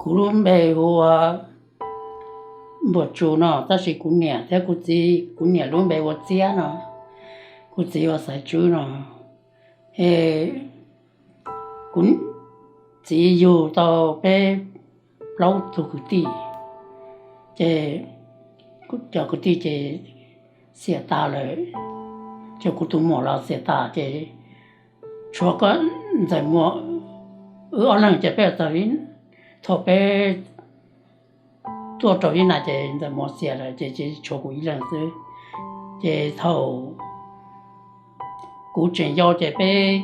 Kuv lub npe hu ua Npuag Tsu no, tab sis kuv niam thiab kuv txiv, kuv niam lub npe ua Txiab no, kuv txiv ua Xaiv Tswb no. Kuv txiv yug tau peb plaub tug kwv tij, ces cov kwv tij ces xiam tas lawm, ces kuv tus muam los xiam tas ces tshuav Ntxawm Muas wb ob leeg ces peb tag, thaum peb tuaj rau Vib Nais ces Ntxawm Muas xiam lawm ces tshuav kuv ib leeg xwb. Ces thaum kuv tseem yau ces peb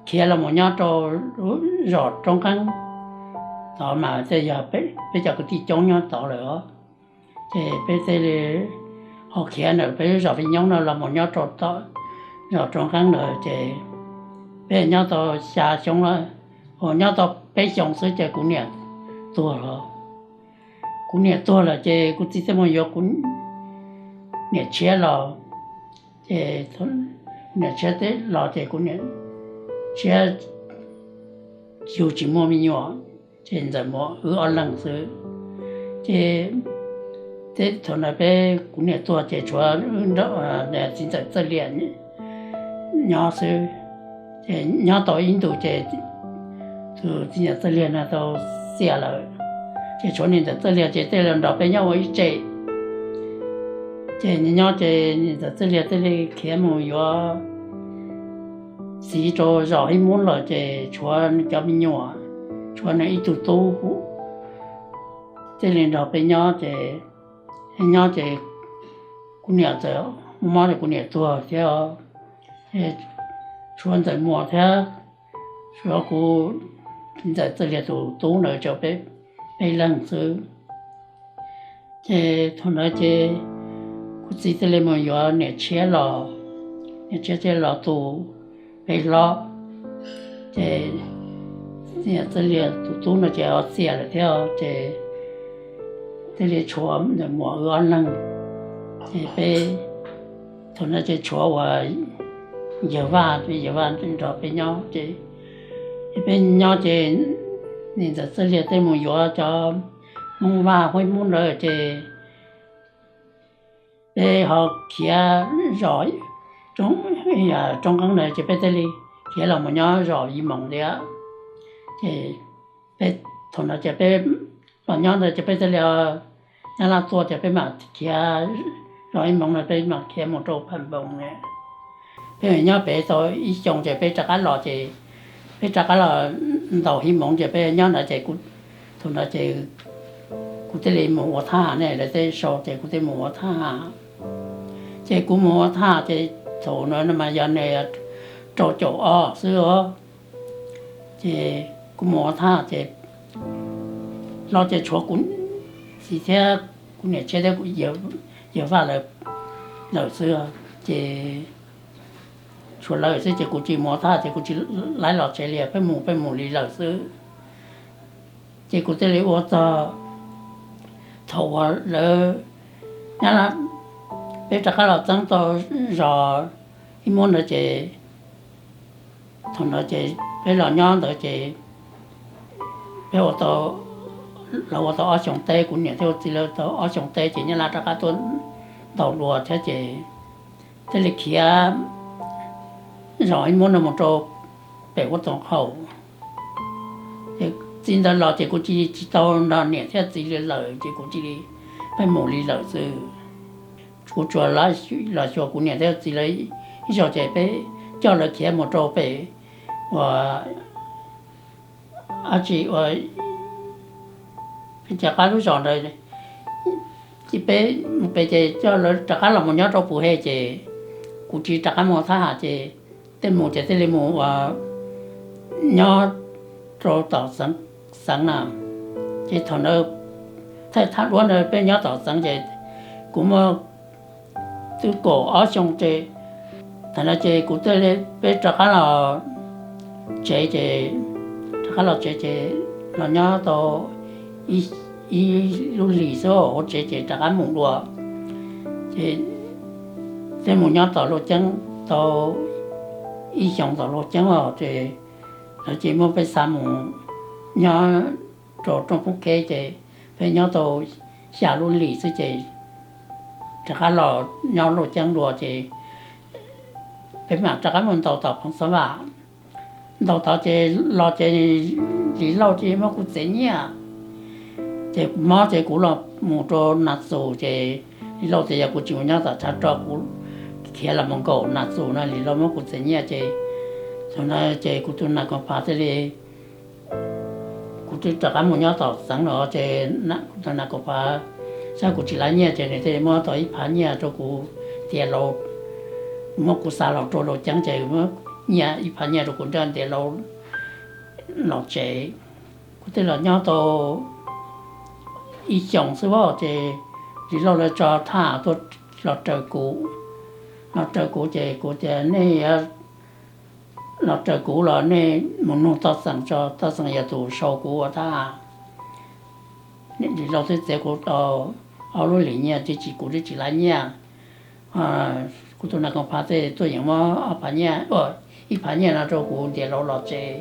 khiav los mus nyob rau zos Roob Qeeb tod mas tej yog peb cov kwv tij coob nyob tod lawm os. Ces peb thiaj li ho khiav ntawm peb zos Phi Nyoob no los mus nyob rau tom zos Roob Qeeb ntawd ces peb nyob tau xya xyoo, nyob tau peb xyoo xwb ces kuv niam tuag lawm. Kuv niam tuag lawm ces kuv txiv thiaj mus yuav kuv niam tshiab los, ces niam tshiab los ces kuv niam tshiab yug tsis muaj me nyuam, ces Ntxawm Muas wb ob leeg xwb. Ces thaum ntawd peb kuv niam tuag ces tshuav txiv ntxawm Txawj Liag nyob xwb. Ces nyob tau ib ntus ces tus txiv ntxawm Txawj Liag no tau xiam lawm, ces tshuav niam ntxawm Txawj Liag ces thiaj li nrog peb nyob ua ib tse. Ces nyob ces niam ntxawm Txawj Liag thiaj li khiav mus yuav txiv rau zos Hib Mub lawm ces tshuav cov me nyuam, tshuav nws ib tug tub thiaj li nrog peb nyob ces nyob ces kuv niam txawm muaj mob ces kuv niam tuag thiab, tshuav Ntxawm Muas thiab, tshuav kuv txiv ntxawm Txawj Liag tus tub ntawd tshuav peb leeg xwb. Ces thaum ntawd ces kuv txiv thiaj li mus yuav niam tshiab los, niam tshiab thiaj los tu peb hlob. Ces txiv ntxawm Txawj Liag tus tub no ces ho xiam lawm thiab ces thiaj li tshuav Ntxawm Muas wb ob leeg. Ces peb thaum ntawd ces tshuav uas Yawg Vaj, Yawg Vaj nrog peb nyob ces peb nyob ces niam ntxawm Txawj Liag thiaj mus yuav cov Hmoob Vaj Huab Hib Mub ntawd ces peb ho khiav zos Roob Qeeb ntawd ces peb thiaj li khiav los mus nyob zos Yim Moos thiab. Ces peb thaum ntawd ces peb los nyob ntawd ces peb thiaj li Nyab Laj tuaj ces peb mam khiav zos Hib Moos no peb mam khiav mus rau Pham Npoos. Peb nyob pem tau ib xyoos ces peb rov qab los ces peb rov qab los ntaus Hib Moos ces peb nyob ntawd ces thaum ntawd ces kuv thiaj li mus ua thaj ham ne, lawv tej sau ces kuv thiaj mus ua thaj ham. Ces kuv mus ua thaj ham ces thaum ntawd no mas yog nws rau caum ob xwb os. Ces kuv mus ua thaj ham ces los ces tshuav kuv txiv thiab kuv niam tshiab thiab Yawg Vaj lawv xwb. Ces tshuav lawv xwb ces kuv tsis mus ua thaj ces kuv tsis laib los tsev li, peb mus peb mus li lawm xwb. Ces kuv thiaj li ua txog thaum uas lawv, nyab laj, peb rov qab los txeeb tau zos Hib Mub ntawd ces thaum ntawd ces peb los nyob ntawd ces peb ua tau, lawv ua tau ob xyoos teb, kuv niam thiab kuv txiv lawv tau ob xyoos teb ces nyab laj rov qab tuaj ntaus dua thiab ces thiaj li khiav zos Hib Mub no mus rau pem Huab Toom Qhaus. Ces txij ntawd los ces kuv cia li tsis tau nrog niam thiab txiv li lawm ces kuv cia li peb mus li lawm xwb. Kuv tsuas los xyuas kuv niam thiab txiv lawv ib zaug ces peb coj lawv khiav mus rau pem uas dab tsi uas peb cov qab lub zos ntawd, ces peb mus pem ces coj lawv rov qab los mus nyob rau Pus He ces kuv tsis rov qab mus thab ham ces tej mus ces thiaj li mus ua nyob rau tom xeev na. Ces thaum ntawd thaij thab duab ntawd peb nyob tom xeev ces kuv muaj twb kaum ob xyoo ces thaum ntawd ces kuv thiaj li peb rov qab los tsev ces, rov qab los tsev ces los nyob tau ib lub hlis xwb ua tsev ces rov qab mus dua. Ces thiaj mus nyob tom Luj Ceeb tau ib xyoos tom Luj Ceeb os ces lawv ces muab peb xa mus nyob rau Rooj Pub Kheb ces peb nyob tau xya lub hlis xwb ces rov qab los nyob Looj Ceeb dua ces peb mam rov qab mus ntaus tom Phoov Xab Vam. Ntaus tod ces los ces Lis Lauj ces muab kuv txiav nyiaj, ces mob ces kuv los mus rau Nas Txus ces Lis Lauj tias yog kuv tsis mus nyob tom tshav rog kuv khiav los mus nkaum Nas Txus no Lis Lauj muab kuv txiav nyiaj ces thaum no ces kuv tus Nas Koom Phav thiaj li kuv twb rov qab mus nyob tom xeev lawm ces kuv tus Nas Koom Phav saib kuv tsis lav nyiaj ces nws thiaj li muab tau ib phav nyiaj rau kuv tiav lauv, muab kuv xa los rau Looj Ceeb ces muab nyiaj ib phav nyiaj rau kuv nrog tiav lauv los tsev. Kuv twb los nyob tau ib xyoos xwb ces Lis Lauj lawv tso thab ham tuaj los raws kuv, los raws kuv ces kuv tias nej los raws kuv los nej mus nug Toj Xeem tso, Toj Xeem yog tus sau kuv ua thab ham. Lis Lauj twb txiav kuv tau ob lub hlis nyiaj tiam sis kuv twb tsis lav nyiaj. Kuv tus Nas Koom Phav thiaj tuaj yeem muab ob phav nyiaj, ib phav nyiaj no rau kuv tiav lauv los tsev.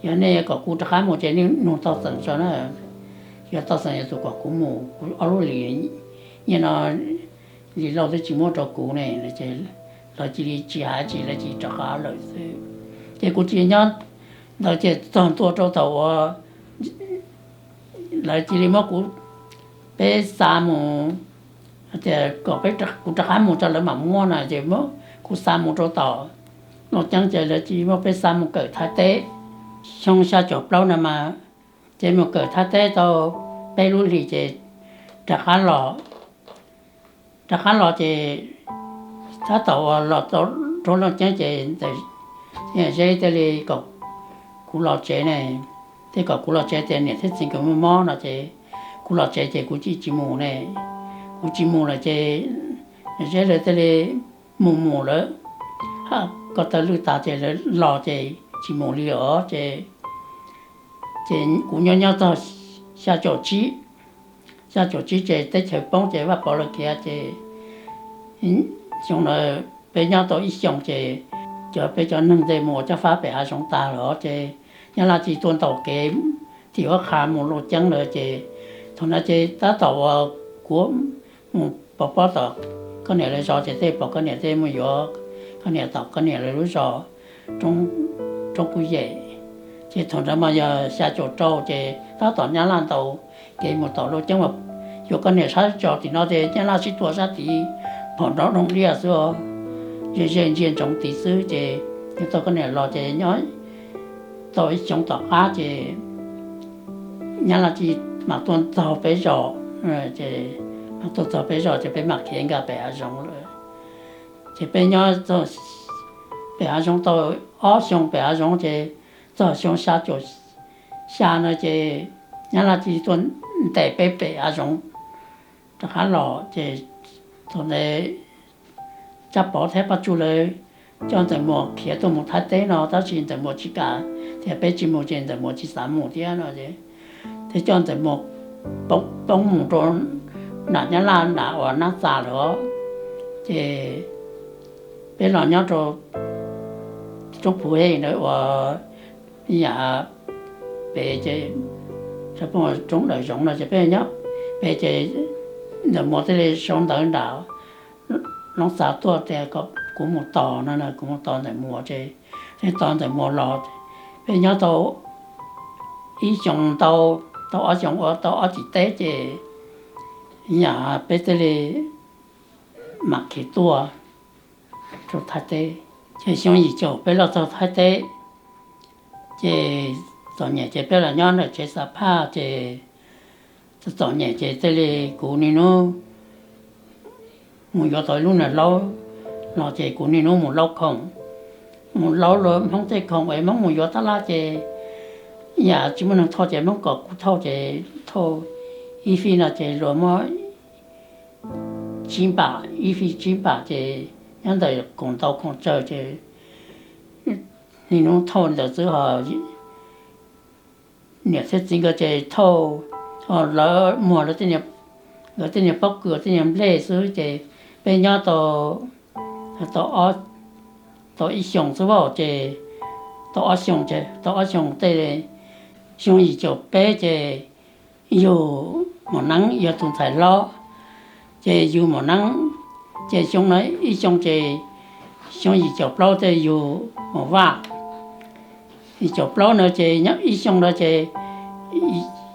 Yog nej kom kuv rov qab mus ces nej nug Toj Xeem tso na, yog Toj Xeem yog tus kom kuv mus, kuv ob lub hlis nyiaj no Lis Lauj twb tsis muab rau kuv ne. Lawv cia li tsis hais tsis, lawv cia li rov qab lawm xwb. Ces kuv cia li nyob ntawd ces txog ntua rau thaum uas lawv cia li muab kuv, peb xa mus, tias kom peb, kuv rov qab mus tso lawv mam muab no ces kuv xa mus rau tom Looj Ceeb ces lawv cia li muab peb xa mus kawm Thaib teb. Xyoo xya caum plaub no mas ces mus kawm Thaib teb tau peb lub hlis ces rov qab los, rov qab los ces tab tom uas los rau Looj Ceeb ces Zeb thiaj li kom kuv los tsev ne, thiaj kom kuv los tsev tias niam thiab txiv nkawd muaj mob no ces kuv los tsev ces kuv tsis mus ne, kuv tsis mus lawm ces Zeb lawv thiaj li mus mus lawm, ko taw lwj tas ces lawv los ces tsis mus li os ces, ces kuv nyob nyob txog xya caum tsib, xya caum tsib ces teb chaws poob ces Vaj Pov lawv khiav ces xyoo na peb nyob tau ib xyoos ces cov, peb cov neeg ntawd mus ua cob fab pem hav zoov tag lawm ces Nyab Laj cia li tuaj ntaus kev tim Huab Qha mus Looj Ceeb lawm ces thaum no ces tab tom uas kuv mus pov pob tom koj niam lawv zos ces tej pom koj niam tej mus yuav koj niam tom koj niam lawv lub zos Roob Kuj Yem. Ces thaum ntawd mas yog xya caum rau ces tab tom Nyab Laj ntaus kev mus tom Looj Ceeb uas yuav koj niam sab zos tim no ces Nyab Laj sib tua sab tid phom nrov nroo liaj xwb, ze ze ntsia ntsoov tid xwb ces nws tau koj niam los ces nyob tau ib xyoos tom qab ces Nyab Laj cia li mam tuaj txog peb zos, ces mam tuaj txog peb zos ces peb mam khiav nkag pem hav zoov lawm. Ces peb nyob pem hav zoov tau ob xyoos pem hav zoov ces txog xyoo xya caum xya no ces Nyab Laj cia li tuaj ntes peb pem hav zoov rov qab los ces thaum ntawd Tsab Pov thiab Paj Tsuj lawv coj Ntxawm Muas khiav tuaj mus Thaib teb no tab sis Ntxawm Muas tsis kam, tias peb tsis mus ces Ntxawm Muas tsis xav mus thiab no es thiaj coj Ntxawm Muas poob mus rau nram Nyab Laj nram uas Nab Txas lawm os. Ces peb los nyob rau roob Phuv Hej ntawd uas yam pem ces roob Dawm Zoov no ces peb nyob pem ces Ntxawm Muas thiaj li sau ntawv nram Loob Xav tuaj tias kom kuv mus tos no, kuv mus tos Ntxawm Muas ces thiaj tos Ntxawm Muas los. Peb nyob tau ib xyoos ntau, tau ob xyoos ua tau ob txhais teb ces yam peb thiaj li mam khiav tuaj rau Thaib teb. Ces xyoo yim caum peb los txog Thaib teb, ces txom nyem ces peb los nyob ntawm tsev xa phaj ces txom nyem ces thiaj li kuv niaj hnub mus yuav tau ib lub niag laub los ces kuv niaj hnub mus laub khoom, mus laub luag Hmoob tej khoom es Hmoob mus yuav tab laj ces yam tsis muaj neeg thauj ces Hmoob kom kuv thauj ces thauj ib fij no ces luag muab tsib npam, ib fij tsib npam ces nyob ntawm koom ntau khoom tsawg ces niaj hnub thauj ntawd xwb ho niam thiab txiv nkawd ces thauj, lawv muag lawv tej niag pob kws tej niag nplej xwb ces peb nyob tau, tau ib xyoos xwb ces tau ob xyoos ces tau ob xyoos tej Xyoo yim caum peb ces yug Mom Neeb yog tus ntxhais hlob, ces yug Mom Neeb, ces xyoo no ib xyoo ces xyoo yim caum plaub ces yug Mom Vaj. Yim caum plaub no ces nyob ib xyoo no ces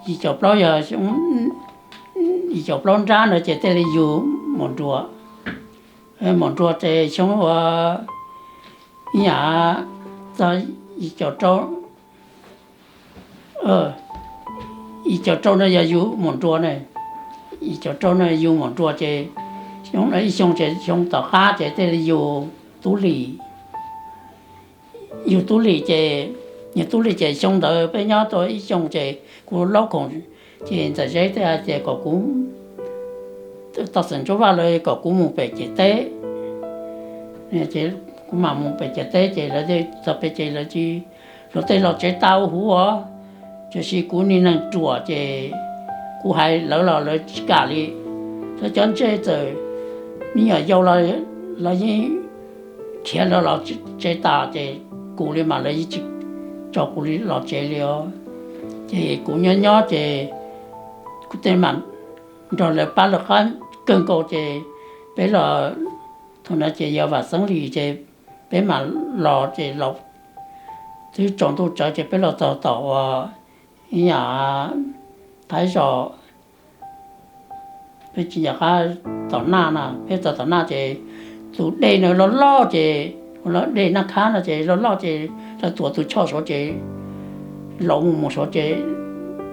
yim caum plaub yog, yim caum plaub nrab no ces thiaj li yug Mom Nruas. Mom Nruas ces xyoo ua ib yam txog yim caum rau yim caum rau no yog yug Mom Nruas ne. Yim caum rau no yug Mom Nruas ces xyoo no ib xyoo ces xyoo tom qab ces thiaj li yug Tub Lis. Yug Tub Lis ces, yug Tub Lis ces xyoo ntawd peb nyob tau ib xyoo ces kuv laub khoom, ces Ntxawm Zeb thiaj hais tias kom kuv, tau xeem Ntsuab Vaj lawv kom kuv mus pem ciam teb. Kuv mam mus pem ciam teb ces lawv txog pem ces lawv tsis, lawv tej los tsev tas huv os, tiam sis kuv niag neeg ruam ces kuv hais lawv los lawv tsis kam li. Lawv cov ntsej txawm me nyuam yaus los yeej khiav lawv los tsev tas ces kuv li mas lawv yeej tsis tso kuv los tsev li os. Ces kuv nyob nyob ces kuv tej mam nrog lawv pab lawv qab kawg nkaus ces peb los, thaum no ces yog Vam Xeeb Lis ces peb mam los ces los twb tsaus ntuj tsawv ces peb los txog tom uas ib yam Thaib zos, peb tsis nco qab tom Naj na, peb txog tom Naj ces tus dej no loj loj ces, dej Naj Khab no ces loj loj ces lawv tuav tus choj saud ces lauv mus mus saud ces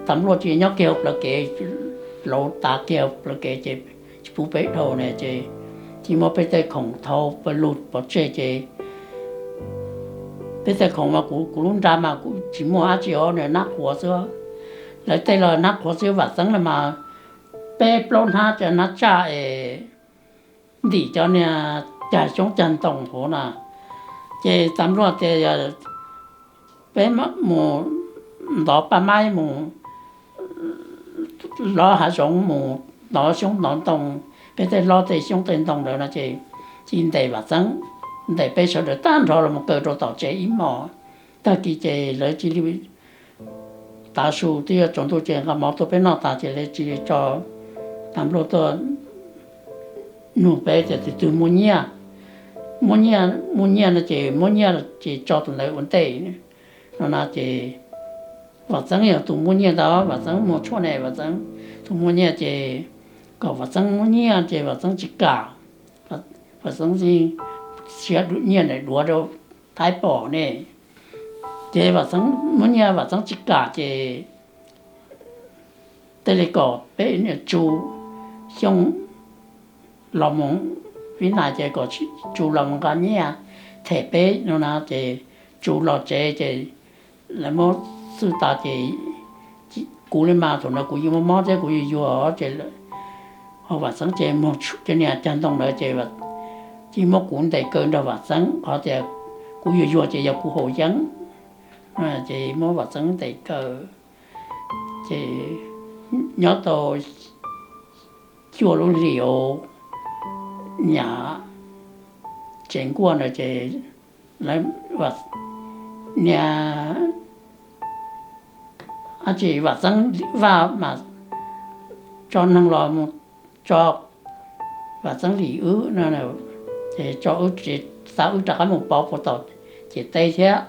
tas npluaj ces nyob kiag hauv plawv kev, lauv tav kiag hauv plawv kev ces tsis pub peb dhau ne ces tsis muaj, peb tej khoom thau pawg lug pov tseg ces peb tej khoom mas kuv, kuv lub nra mas kuv tsis muaj dab tsi os, nab qhuav xwb. Lawv tej los nab qhuav xwb, Vam Xeeb los mas peb plaub hnab cov hnab tsaj es ntim cov niag cag xyoob cag ntoo hauv na. Ces tas npluaj tias yog peb mus ntov paj maib mus lov hav zoov mus ntov xyoob ntov ntoo, peb tej hlob tej xyoob tej ntoo ntawd no ces cia li ntes Vam Xeeb, ntes peb sawv daws tag nrho los mus kaw rau tom tsev ib hmos. Tag kis ces lawv cia li tav su twb yuav tsaus ntuj ces nqa mov tuaj peb noj tas ces lawv cia li tso tas npluaj tuaj nug peb tias tus twg muaj nyiaj, muaj nyiaj, muaj nyiaj no ces muab nyiaj ces tso tus ntawd ua ntej no na ces Vam Xeeb yog tus muaj nyiaj ntawd, Vam Xeeb muaj tshuaj ne, Vam Xeeb tus muaj nyiaj ces kom Vam Xeeb muab nyiaj ces Vam Xeeb tsis kam. Vam Xeeb tsis siab nyiaj ntawd duav rau Thaib pom ne. Ces Vam Xeeb muab nyiaj Vam Xeeb tsis kam ces thiaj li kom peb niam Tsu Xyooj los mus, Vib Nais ces kom Tsu los mus nqa nyiaj them peb no na ces Tsu los tsev ces lawv muab xwb tas ces kuv li mas thaum no kuv yeej muaj mob thiab kuv yuag yuag ces ho Vam Xeeb ces muag cov niag cag ntoo ntawd ces cia muab kuv ntes kaw nrog Vam Xeeb qhov tias kuv yuag yuag ces yog kuv haus yeeb, ces muab Vam Xeeb ntes kaw ces nyob tau cuaj lub hlis nyam tsev nkuaj ntawd ces lawv niag dab tsi Vam Xeeb Vaj mas tso neeg los mus tso Vam Xeeb Lis wb no, ces tso wb, xa wb rov qab mus pov puag tom ciam teb thiab.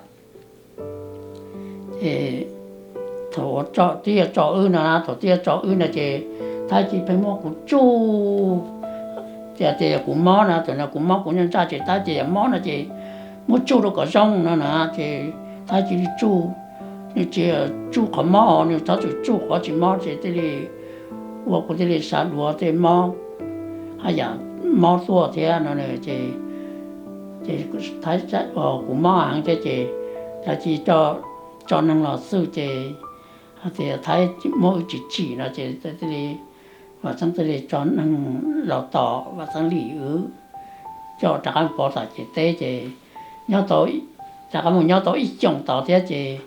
Ces thaum twb yuav tso wb no, thaum twb yuav tso wb no ces Thaib cia li pheej muab kuv tsuj, tias tias yog kuv mob no, thaum no kuv mob kuv nyob ntsaj ces Thaib tias yog mob no ces muab tsuj rau kom zoo no na, ces Thaib cia li tsuj, nws tsis tsuj qhov mob, nws txhob txwm tsuj qhov tsis mob ces thiaj li ua kuv thiaj li sawv duav tej mob, haj yam mob tuaj thiab no ces, ces Thaib, kuv mob heev thiab ces lawv cia li tso neeg los xwb ces hais tias Thaib muab wb tsis tsim no ces thiaj li, Vam Xeeb thiaj li tso neeg los tos Vam Xeeb Lis wb, coj rov qab pov tom ciam teb ces nyob tau, rov qab mus nyob tau ib xyoos tod thiab ces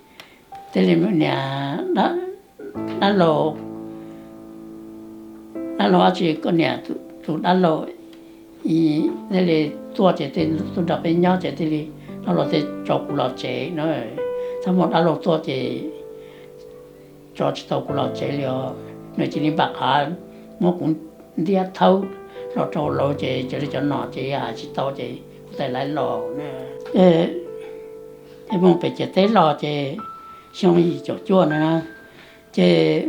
thiaj li niag dab laug, dab laug dab tsi ko niam, tus dab laug thiaj li tuaj ces tuaj nrog peb nyob ces thiaj li dab laug thiaj tso kuv los tsev no. Txhob muaj dab laug tuaj ces tso tsis tau kuv los tsev li os. Nws cia li npam qhav muab kuv ntiab thawb los rau hauv lauv ces cov li cov nom ces hais tsis tau ces kuv thiaj li los na. Ces mus pem ciam teb los ces xyoo yim caum cuaj na, ces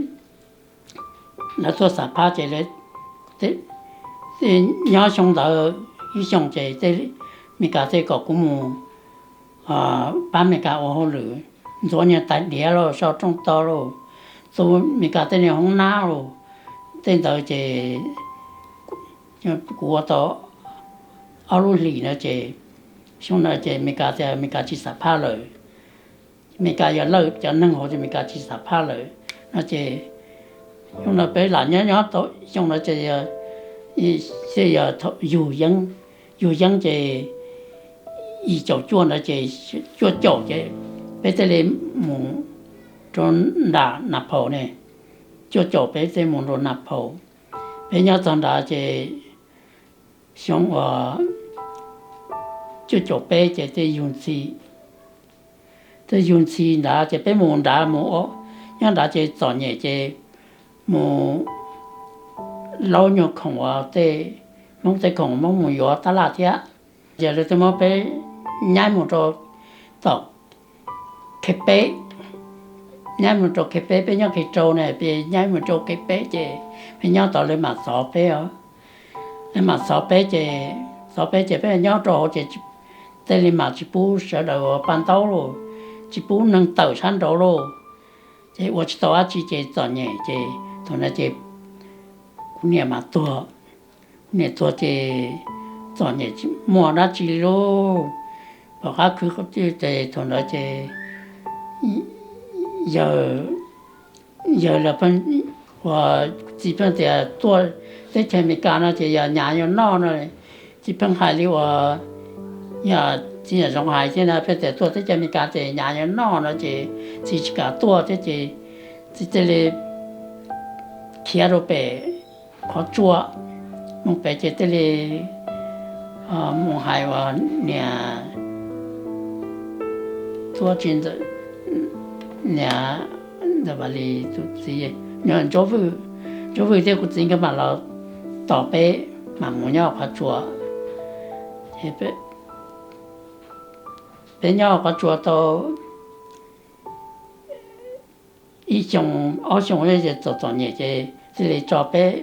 lawv tuaj xam phaj ces nyob xyoo ntawd ib xyoos ces Meskas thiaj kom kuv mus pab Meskas ua hauj lwm, ntxuav niag tais diav los sau rooj tog los, tu Meskas tej niag hoob nab los, tej ntawd ces kuv ua tau ob lub hlis na ces xyoo ntawd ces Meskas tias Meskas tsis xam phaj lawm, Meskas yog lawj cov neeg hauv ces Meskas tsis xam phaj lawm no ces xyoo ntawd peb lam nyob nyob tau xyoo ntawd ces yog yug yeeb, yug yeeb ces yim caum cuaj ntawd ces cuaj caum ces peb thiaj li mus rau nram Nas Phaus ne, cuaj caum peb thiaj mus rau Nas Phaus. Peb nyob txog nrad ces xyoo uas cuaj caum peb ces thiaj yug ntxhi, thiaj yug ntxhi nrad ces peb mus nrad mus nyob nrad ces txom nyem ces mus laub nyuag khoom uas tej Hmoob tej khoom Hmoob mus yuav tab laj thiab. Ces lawv thiaj muab peb nyaib mus rau tom Khej Peb, nyaib mus rau Khej Peb, peb nyob Khej Rau ne, peb nyaib mus rau Khej Peb ces peb nyob tod lawv mam xov peb os. Lawv mam xov peb ces, xov peb ces peb nyob rau hauv ces tej li mas tsis pub sawv daws ua paj ntaub lauj, tsis pub neeg tawm sab nraud lauj. Ces ua tsis tau dab tsi ces txom nyem ces thaum ntawd ces kuv niam mas tuag, kuv niam tuag ces txom nyem tsis muaj dab tsi li lauj. Pom qab khwv qhov twg ces thaum ntawd ces yawg, yawg los pheej, uas txiv pheej tias tuaj teb chaws Amelikas no ces yog nyav yuav noj no, txiv pheej hais li uas yog txiv yam zoo hais thiab na, pheej tias tuaj teb chaws Amelikas ces nyav yuav noj no ces txiv tsis kam tuaj thiab ces txiv thiaj li khiav rau pem qhov tsua, mus pem ces thiaj li mus hais uas niam tuaj tsis ntxawm, niam ntawm Vam Lis tus txiv, Ntsuab Vwj, Ntsuab Vwj thiab kuv txiv nkawd mam los tos peb mam mus nyob qhov tsua. Peb nyob qhov tsua tau ib xyoo ob xyoo ces txom txom nyem ces thiaj li tso peb,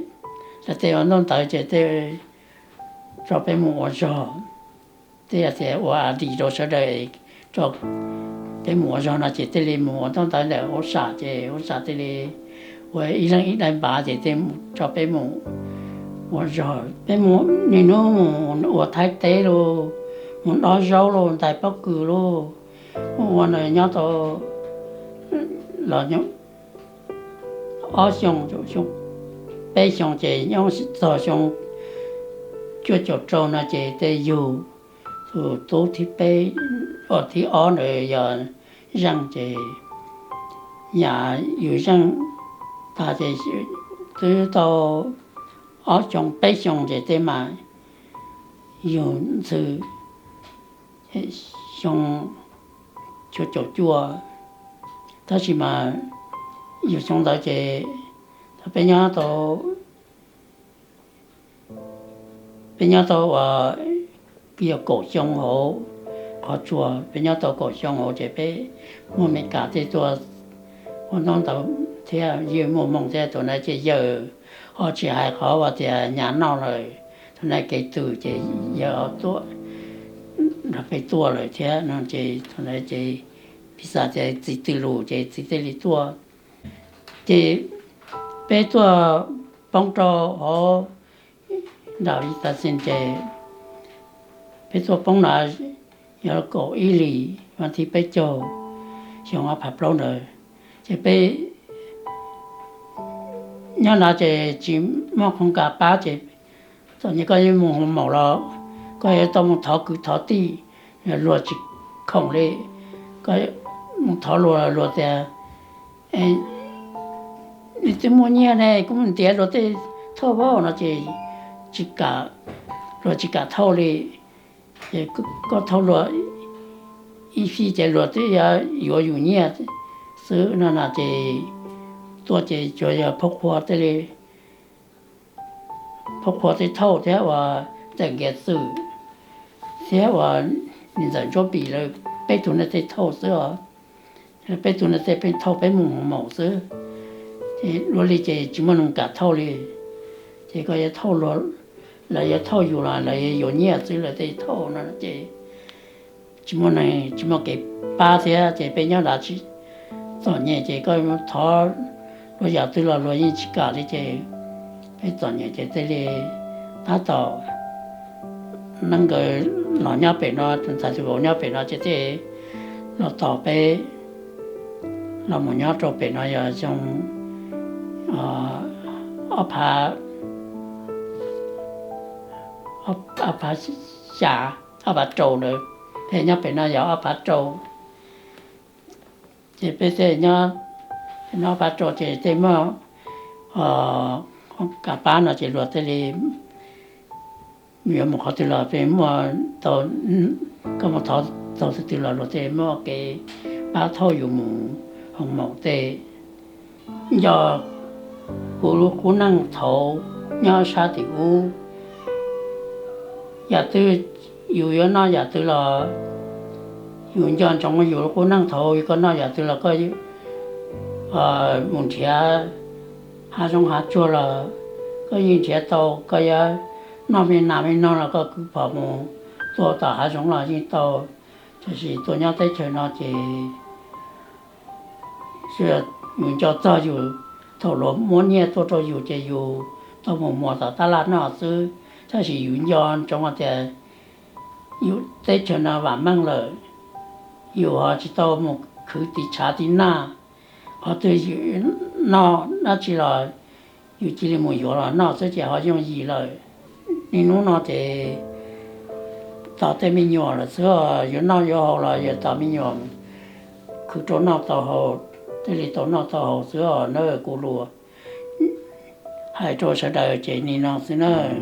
lawv tej ua ntaub ntawv ces tso peb mus ua zog, thiaj tias ua a dim rau sawv daws, tso peb mus ua zog no ces thiaj li mus ua ntaub ntawv ntawm ub sam ces ub sam thiaj li ua ib leeg ib daim npav ces thiaj tso peb mus ua zog. Peb mus niaj hnub mus ua Thaib teb los, mus dob zaub los, ntais pob kws los, ua ua na nyob tau los ob xyoo, peb xyoo ces nyob txog xyoo cuaj caum rau no ces tej yug tus tub thib peb, thib ob ntawd yog Zeej ces yam yug Zeej tag ces twb tau ob xyoo peb xyoo ces tej mas yug Ntxhw xyoo cuaj caum cuaj, tab sis mas yug xyoo ntawd ces thaum peb nyob tau, peb nyob tau uas yog kaum xyoo hauv qhov tsua, peb nyob tau kaum xyoo hauv ces peb muaj Meskas tej tuaj ua ntaub ntawv thiab, yawg muaj hmoo thiab, thaum ntawd ces yawg ho tsis hais qhov uas tias nyav noj lawm, thaum ntawd kev twg ces yawg ho tuaj nrog peb tuaj lawm thiab no ces thaum ntawd ces piv xam tias txiv twg lus ces txiv thiaj li tuaj. Ces peb tuaj poob rau hauv nram Wisconsin ces peb tuaj poob na yog kaum ib hlis vas thib peb caug xyoo ob phav plaub ntawd, ces peb nyob na ces tsis muaj khoom kas pab ces txom nyem koj yuav mus hoo maum los koj yuav tau mus thov kwv thov tij, luag tsis khoom li, koj mus thov luag, luag tias nws twb muaj nyiaj ne, kuv mus ntiav luag tej thauj vauv no ces tsis kam, luag tsis kam thauj li. Ces koj thauj luag ib fij ces luag twb yuav yus nyiaj xwb no na ces tuaj ces tsuas yog Phob Qhua thiaj li, Phob Qhua tej thauj thiab uas Ntxawm Nkias Txwm thiab uas Ntxawm Ntsuab Pim lawv peb tug neeg tej thauj xwb os. Peb tug neeg tej peb thauj peb mus maum xwb. Ces dua li ces tsis muaj neeg kam thauj li. Ces koj yuav thauj, lawv yuav thauj yus los lawv yuav yuav nyiaj xwb, lawv tej thauj no ces tsis muaj neeg, tsis muaj kev pab thiab ces peb nyob nrad tsis txom nyem ces koj thov luag yam twg los luag yeej tsis kam li ces peb txom nyem ces thiaj li tab tom neej nkawd los nyob pem no, tus ntxhais tus vauv nyob pem no ces thiaj los tos peb los mus nyob rau pem no yog xyoo ob phav, ob phav xya, ob phav rau ntawd, peb nyob pem no yog ob phav rau. Ces peb thiaj nyob, nyob ob phav rau ces thiaj muaj kam pab no ces luag thiaj li yuav mus qhov twg los peb muaj tau, koj mus thov tau twg twg los luag thiaj muaj kev pab thauj yus mus hoo maum tej. Nco kuv lub qub neej thaud nyob sab tim ub, yam twg yus yuav noj yam twg los yus nco ntsoov yus lub qub neej thaud, koj noj yam twg los koj mus nrhiav hav zoov hav tsuag los koj yeej nrhiav tau, koj yuav noj me nas me noog los koj kwv phom mus tua tom hav zoov los yeej tau. Tab sis tuaj nyob teb chaws no ces yus nco txog yus, thaum luag muab nyiaj tuaj rau yus ces yus tau mus muas tom tab laj noj xwb, tab sis yus nco ntsoov hais tias yus teb chaws no vam meej lawm, yus ho tsis tau mus khwv tiv tshav tiv naj, qhov twg yus noj dab tsi los yus cia li mus yuav los noj xwb ces ho yooj yim lawm. Niaj hnub no ces tos tej me nyuam lawm xwb, yuav noj yuav haus los yuav tos me nyuam khwv rau noj tau haus, thiaj li tau noj tau haus xwb os na kuv lus. Hais rau sawv daws ces li no xwb nawb.